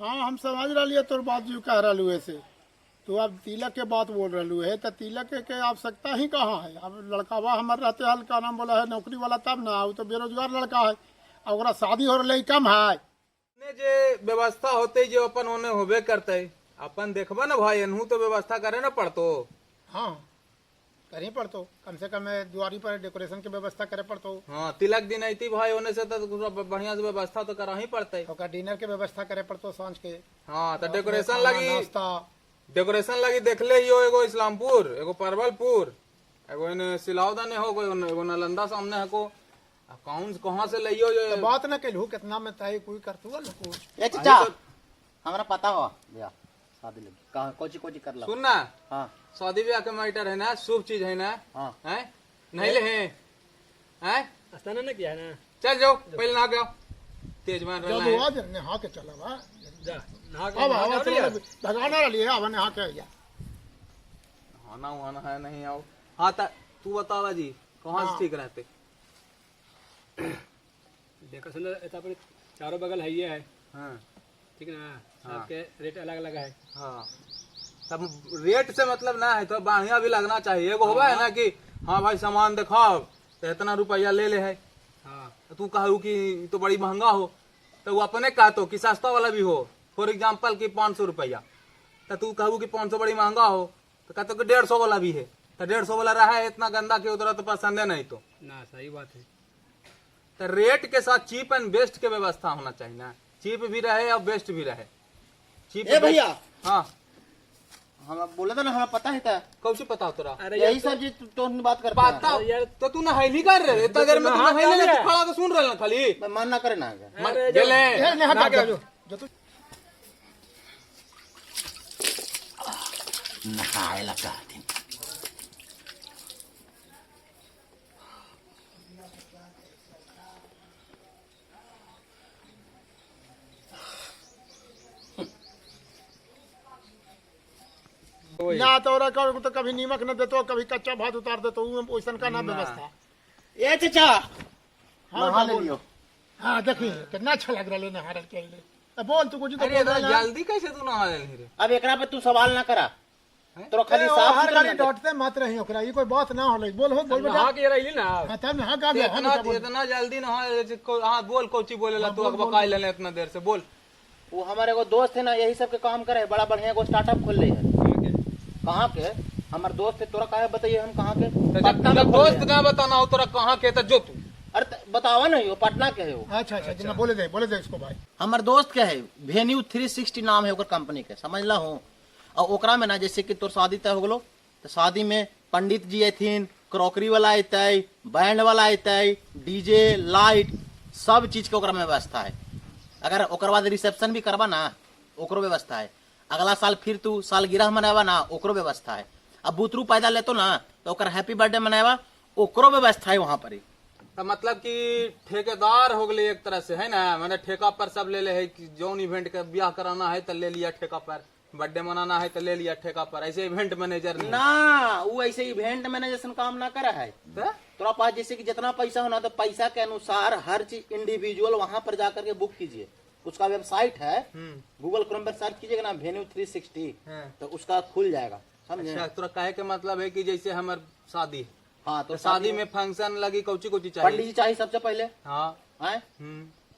हाँ, हम समझ रही है तोर बात जो कह रहा ऐसे। तू अब तिलक के बात बोल रहा है, तो तिलक के आवश्यकता ही कहाँ है? अब लड़कावा हमार रहते हल का नाम बोला है नौकरी वाला, तब ना, वो तो बेरोजगार लड़का है और ओकरा शादी हो रहा कम है। ने जे व्यवस्था होते जे अपन ओने होबे करते, अपन देखबा ना भाई, एनहू तो व्यवस्था करे ना पड़तो। हाँ, करे पड़तो, कम से कम दुआरी पर डेकोरेशन के व्यवस्था करे पड़तो। हाँ, तिलक दिन अती भाई ओने से तो बढ़िया से व्यवस्था तो करा ही पड़ते। ओका डिनर के व्यवस्था करे पड़तो सांझ के। हाँ, तो डेकोरेशन खाना, लगी नाश्ता। डेकोरेशन लगी देखले ही हो, एगो इस्लामपुर, एगो परवलपुर, एगो एने सिलावदा ने हो, एगो नालंदा सामने है को। आ कौन कहाँ से लइयो जो तो बात न कैलहू कितना में तय कोई करतू लोग। ए चाचा, हमरा पता हो भैया शादी लगी कहाँ कोची कोची कर ला। सुन ना। हाँ। शादी ब्याह के मैटर है ना, शुभ चीज है ना। हाँ। हैं नहीं ले हैं हैं अस्ताना ना किया है ना। चल जाओ पहले नहा के आओ, तेज मान जब रहा है। आज नहा के चला बा। जा नहा के अब नहा हवा के आओ चला यार। भगाना रही है, अब नहा के आइया। आना आना है नहीं आओ। हाँ तू बतावा जी कहाँ से ठीक रहते? डेकोरेशन तो अपने चारों बगल है ही है। हाँ। ठीक ना, सबके रेट अलग अलग है। हाँ, तब रेट से मतलब ना है तो बढ़िया भी लगना चाहिए। एगो होगा है ना कि हाँ भाई सामान दिखाओ तो इतना रुपया ले ले है। हाँ। तो तू कहू कि ई तो बड़ी महंगा हो, तो वो अपने कहतो कि सस्ता वाला भी हो, फॉर एग्जाम्पल कि 500 रुपया, तो तू कहू कि 500 बड़ी महंगा हो, तो कहतो कि 150 वाला भी है, तो 150 वाला रहा है इतना गंदा कि उधर तो पसंद है नहीं। तो ना सही बात है। तो रेट के साथ चीप एंड बेस्ट के व्यवस्था होना चाहिए ना, चीप भी रहे और बेस्ट भी रहे। चीप ए भैया। हाँ, हम बोला था ना, हमें पता है था। कौन सी पता हो तोरा? अरे यही सब चीज तो बात करते हैं। पता यार, तो तू नहाइली कर रहे इतना देर में, तू नहा नहाइले के तू आ खड़ा तो सुन रहे ना खाली। मैं मन ना करे ना। अरे गेले। ए, नहा के आ जो जो तू नहाए ला कहती। ना तो कर तो कभी नीमक न देतो, कभी कच्चा भात उतार देतो, उ वैसन का ना व्यवस्था। ए चाचा, हाँ, नहा ले बोल। लियो। हाँ, देखी कितना अच्छा लग रहा है नहा के अइले। अब बोल तू कुछ तो अरे बोल इतना रहा है। जल्दी कैसे तू नहा लेलही रे? अब एकरा पे तू सवाल ना करा, तोरा खाली ए, ओ, साफ हर सुथरा घड़ी ना देख। डांटते मत रही ओकरा, ई कोई बात ना होले। बोल हो, बोल बेटा। नहा के रही ना। हाँ, तब नहा के आ गया। हाँ, इतना बेटा, बोल। इतना जल्दी नहा ले हाँ बोल कोची बोलेला तू, अकबकाई लेले इतना देर से बोल। वो हमारे एगो दोस्त है ना, यही सब के काम करे, बड़ा बढ़िया एगो स्टार्टअप खोल ले है। कहाँ के हमार दोस्त है, तोरा काहे बताइए हम कहाँ के? तो जब पटना में जब खोल दोस्त ले। ना बताना हो तोरा कहाँ के, तो जो तू अरे बतावा नहीं, वो पटना के है वो। अच्छा अच्छा, जना बोले दे इसको भाई। हमार दोस्त के है, वेन्यू 360 नाम है ओकर कंपनी के, समझ ला हो। और ओकरा में ना जैसे कि तोर शादी तय हो गलो, तो शादी में पंडित जी अथिन, क्रॉकरी वाला अतै, बैंड वाला अतै, डीजे लाइट सब चीज के ओकरा में व्यवस्था है। अगर ओकर बाद रिसेप्शन भी करबा ना, ओकरो व्यवस्था है। अगला साल फिर तू सालगिरह मनावा ना, ओकरो व्यवस्था है। अब बुतरू पैदा लेतो ना तो ओकर हैप्पी बर्थडे मनावा, ओकरो व्यवस्था है वहां पर ही। तो मतलब कि ठेकेदार हो गए एक तरह से है ना, मैंने ठेका पर सब ले ले है कि जौन इवेंट का ब्याह कराना है तो ले लिया ठेका पर, बर्थडे मनाना है तो ले लिया ठेका पर, ऐसे इवेंट मैनेजर नहीं ना वो ऐसे इवेंट मैनेजर काम ना करा है। तो? तोरा पास जैसे कि जितना पैसा होना तो पैसा के अनुसार हर चीज इंडिविजुअल वहां पर जाकर के बुक कीजिए। उसका वेबसाइट है, गूगल क्रोम पर सर्च कीजिएगा ना वेन्यू 360, तो उसका खुल जाएगा, समझे? अच्छा, तोरा कहे के मतलब है कि जैसे हमार शादी है, हाँ, तो तो शादी में फंक्शन लगी कौची कौची चाहिए? पंडित जी चाहिए सबसे पहले। हाँ। आए?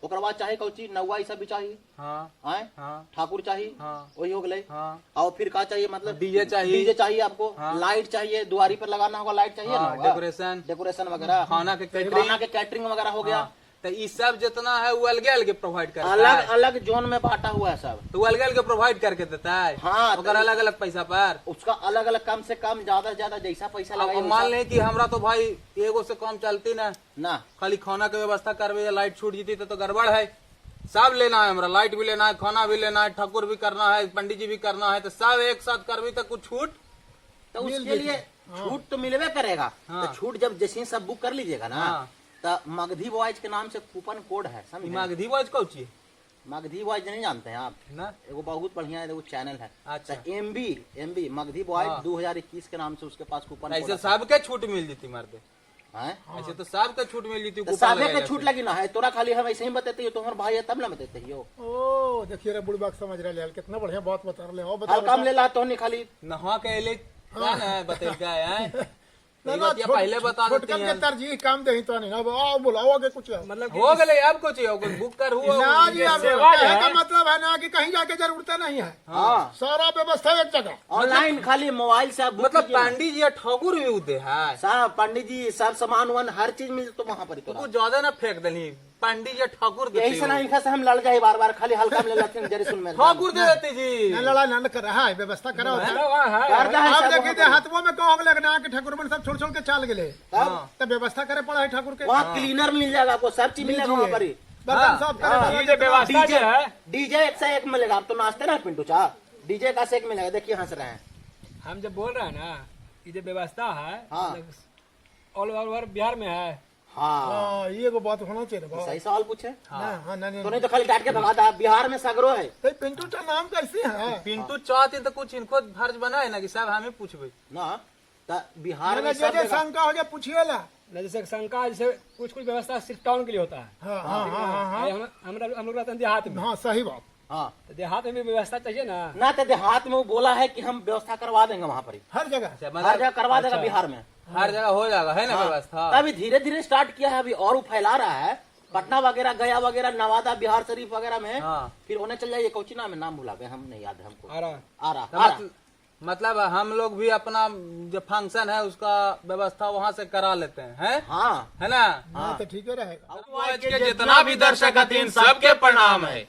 ओकर बाद चाहे कौची नौवा सब भी चाहिए। हाँ। आए? हाँ। ठाकुर चाहिए। हाँ। वही हो गए। हाँ। और फिर का चाहिए, मतलब डीजे चाहिए। डीजे चाहिए आपको। हाँ। लाइट चाहिए, दुआरी पर लगाना होगा लाइट चाहिए हाँ, ना होगा। डेकोरेशन। डेकोरेशन वगैरह, खाना के कैटरिंग। खाना के कैटरिंग वगैरह हो गया। हाँ। तो ये सब जितना है वो अलगे अलगे प्रोवाइड करता अलग है। अलग जोन में बांटा हुआ है सब। तो वो अलगे अलगे प्रोवाइड करके देता है। हाँ, ओकर अलग अलग पैसा पर। उसका अलग अलग, कम से कम ज्यादा से ज्यादा जैसा पैसा अब लगाइए मान वैसा- ले कि हमरा तो भाई एगो से कम चलती ना, ना खाली खाना के व्यवस्था करबे या लाइट छूट जीती तो गड़बड़ है। सब लेना है हमरा, लाइट भी लेना है, खाना भी लेना है, ठाकुर भी करना है, पंडित जी भी करना है, तो सब एक साथ करबी तो कुछ छूट तो उसके लिए छूट तो मिलवे करेगा। हाँ। तो छूट जब जैसे ही सब बुक कर लीजिएगा ना, हाँ। तो मगधी बॉयज के नाम से कूपन कोड है, समझे? मगधी बॉयज कौची? मगधी बॉयज नहीं जानते हैं आप? ना। एगो बहुत बढ़िया एगो चैनल है। अच्छा। तो एमबी मगधी बॉयज हाँ। 2021 के नाम से उसके पास कूपन ऐसे कोड है। सबके छूट मिल जीती मर्दे। हैं? ऐसे तो सब के छूट मिल जीती तो साबे के छूट लगी ना है तोरा, खाली हम ऐसे ही बताते हो, तुम्हार भाई है तब ना बताते हो। ओ देखिए रे बुढ़बा के समझ रहे कितना बढ़िया बात बता रहे हो। हल्का में ले ला तो नहीं खाली नहा के अले क्या ना बतेल का है ना ना, ये पहले बता देती छोटकन के हैं। तरजीह काम देही तो नहीं ना। अब आओ बुलाओ आगे कुछ मतलब हो गए अब कुछ हो कुछ बुक कर हुआ ना जी, अब सेवा जो कहे है। का मतलब है ना कि कहीं जाके जरूरत नहीं है। हाँ सारा व्यवस्था एक जगह। ऑनलाइन खाली मोबाइल से आप बुक मतलब कीजिए ना। पंडित जी या ठाकुर भी उदे है सब पंडित जी सब सामान वान हर चीज मिल तो वहाँ पर ही तोरा। कुछ ज्यादा ना फेंक दली पंडित जी ठाकुर यही देते से ना इनका से हम लड़ जाए बार बार, खाली हल्का में ले लेते जरी सुन में ठाकुर दे देते जी ना लड़ाई ना कर रहा है, व्यवस्था करा होता है। वहाँ है कर दा है अब सब देखिए वहाँ पर। देहातों में कहो लगना कि ठाकुर बन सब छोड़ छोड़ के चल गए, तब तब व्यवस्था करे पड़ा है ठाकुर के। वहाँ क्लीनर मिल जाएगा आपको, सब चीज मिलेगा वहाँ पर ही। बर्तन साफ करे वाला ये जो व्यवस्था जो है डीजे एक से एक मिलेगा। आप तो नाचते ना पिंटू चा, डीजे का से एक मिलेगा। देखिए हंस रहे हैं हम जब बोल रहे हैं ना, ये जो व्यवस्था है हाँ। मतलब ऑल ओवर बिहार में है। हाँ हाँ, ये एगो बात होना चाहिए बाबा। सही सवाल पूछे ना, हाँ, ना, नहीं, तो नहीं तो खाली डांट के भगा था। बिहार में सगरो है। तो पिंटू का नाम कैसे है? पिंटू चाहते तो कुछ इनको फर्ज बना है ना कि साहब हमें पूछबे ना त बिहार में जे सब जे जगह शंका हो जाए पूछिए ला। ना जैसे शंका, जैसे कुछ कुछ व्यवस्था सिर्फ टाउन के लिए होता है। हाँ हाँ हाँ हाँ हाँ हम लोग रहते हैं देहात में। हाँ सही बात। हाँ तो देहात में भी व्यवस्था चाहिए ना। ना तो देहात में वो बोला है कि हम व्यवस्था करवा देंगे वहाँ पर ही। हर जगह अच्छा, हर मतलब जगह करवा देगा बिहार में। हर जगह हो जाएगा है ना व्यवस्था। अभी धीरे धीरे स्टार्ट किया है, अभी और वो फैला रहा है। पटना वगैरह, गया वगैरह, नवादा, बिहार शरीफ वगैरह में। हाँ। फिर होने चल जाइए, कोची नाम है, नाम भुला गए हम, नहीं याद है हमको। आ रहा आ रहा तो आ रहा। मतलब हम लोग भी अपना जो फंक्शन है उसका व्यवस्था वहाँ से करा लेते हैं, हैं? हाँ है ना। हाँ तो ठीक है रहेगा। आज के जितना भी दर्शक हथिन सबके प्रणाम है।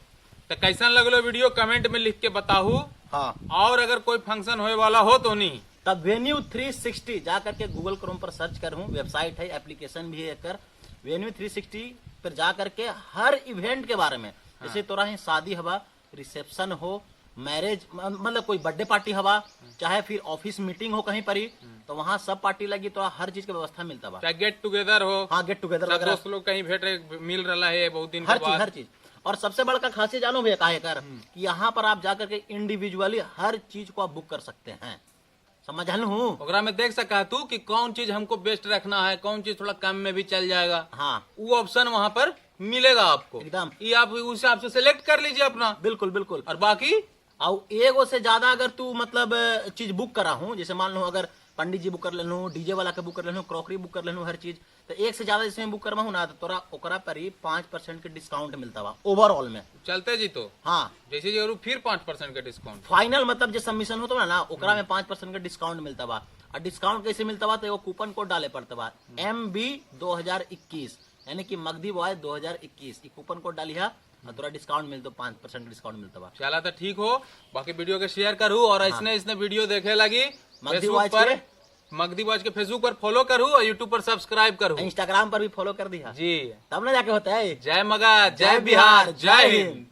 तो कैसन लगलो वीडियो कमेंट में लिख के बताहू। हाँ और अगर कोई फंक्शन होए वाला हो तो नहीं तब वेन्यू 360 जा करके गूगल क्रोम पर सर्च करूँ, वेबसाइट है, एप्लीकेशन भी है कर। वेन्यू 360 पर जा करके हर इवेंट के बारे में, जैसे तोरा ही शादी हवा, रिसेप्शन हो, मैरिज मतलब कोई बर्थडे पार्टी हवा, चाहे फिर ऑफिस मीटिंग हो कहीं पर ही, तो वहाँ सब पार्टी लगी तो हर चीज की व्यवस्था मिलता बा। चाहे गेट टुगेदर हो, हाँ गेट टुगेदर सब वगैरह, दोस्त लोग कहीं भेंट मिल रहा है बहुत दिन हर के चीज बाद। हर चीज। और सबसे बड़का खासियत जानो भैया काहे कर कि यहाँ पर आप जाकर के इंडिविजुअली हर चीज को आप बुक कर सकते हैं। समझ हूँ? ओकरा में देख सका है तू कि कौन चीज हमको बेस्ट रखना है, कौन चीज थोड़ा कम में भी चल जाएगा। हाँ वो ऑप्शन वहाँ पर मिलेगा आपको एकदम। ये आप उस हिसाब से सिलेक्ट कर लीजिए अपना। बिल्कुल बिल्कुल। और बाकी और एगो से ज्यादा अगर तू मतलब चीज बुक करा हूँ, जैसे मान लो अगर पंडित जी बुक कर लेनू, डीजे वाला के बुक कर लेनू, क्रॉकरी बुक कर लेनू, हर चीज, तो एक से ज्यादा जिसमें बुक करवा हूँ ना तो तोरा ओकरा पर ही 5% के डिस्काउंट मिलता बा ओवरऑल में। चलते जी तो हाँ जैसे जरूर फिर 5% का डिस्काउंट फाइनल मतलब जो सबमिशन होता है ना ओकरा में 5% का डिस्काउंट मिलता बा। और डिस्काउंट कैसे मिलता बा तो एगो कूपन कोड डाले पड़ता बा MB 2021, यानी कि मगधी बॉय 2021, ई कूपन कोड डालिहा और तोरा डिस्काउंट मिलतो, 5% डिस्काउंट मिलता बा। चला तो ठीक हो, बाकी वीडियो के शेयर करू और इसने इसने वीडियो देखे लगी मगधी फेसबुक वॉच पर के। मगधी वॉच के फेसबुक पर फॉलो करू और यूट्यूब पर सब्सक्राइब करू, इंस्टाग्राम पर भी फॉलो कर दिया जी तब ना जाके होता है। जय मगध, जय बिहार, जय हिंद।